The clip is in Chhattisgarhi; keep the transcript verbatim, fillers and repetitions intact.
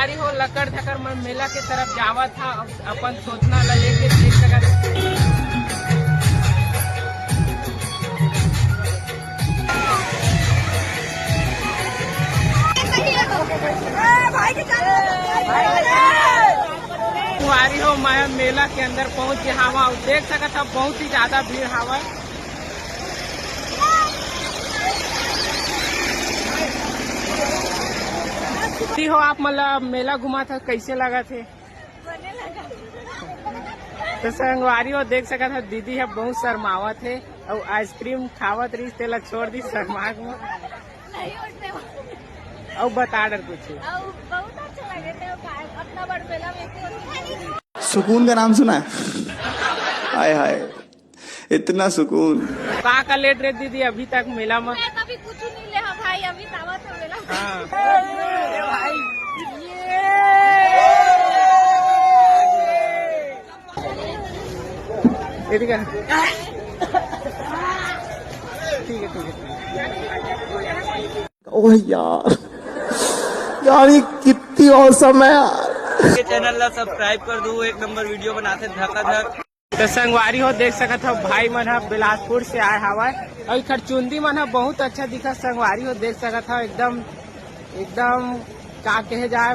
अरे हो, लकड़ धकड़ मन मेला के तरफ जावत हा, अपन सोचना ला लेके देख सकत। संगवारी हो, मैं मेला के अंदर पहुंच गे हावव, देख सकत हा, बहुत ही ज्यादा भीड़ हावय। जी हो, आप मन ला मेला घुमात हा, कैसे लगत हे? तो संगवारी हो, देख सकत हा, दीदी ह बहुत शर्मावत हे, अउ आइसक्रीम खावत रहिस, तेला छोड़ दिस शर्मा के। नहीं उठने वाली। अउ बता डर कुछ। अउ बहुत अच्छा लगे थे, अतना बड़ मेला में। सुकून का नाम सुना है? हाय हाय, इतना सुकून। का का लेत रहे दीदी अभी तक मेला में? मैं तो अभी कुछ नहीं ले, हाँ भाई, अभी तावा था मेला। हाँ। ये दिखा। ठीक है, ठीक है, ठीक है। ओह यार, यार, ये कितनी औसम है यार। के चैनल ला सब्सक्राइब कर दो, एक नंबर वीडियो बनाते धकाधक। तो संगवारी हो, देख सकत हो, भाई मन ह बिलासपुर से आए हवय, अउ एखर चुंदी मन ह बहुत अच्छा दिखत। संगवारी हो, देख सकत हो, एकदम, एकदम का कहे जाए,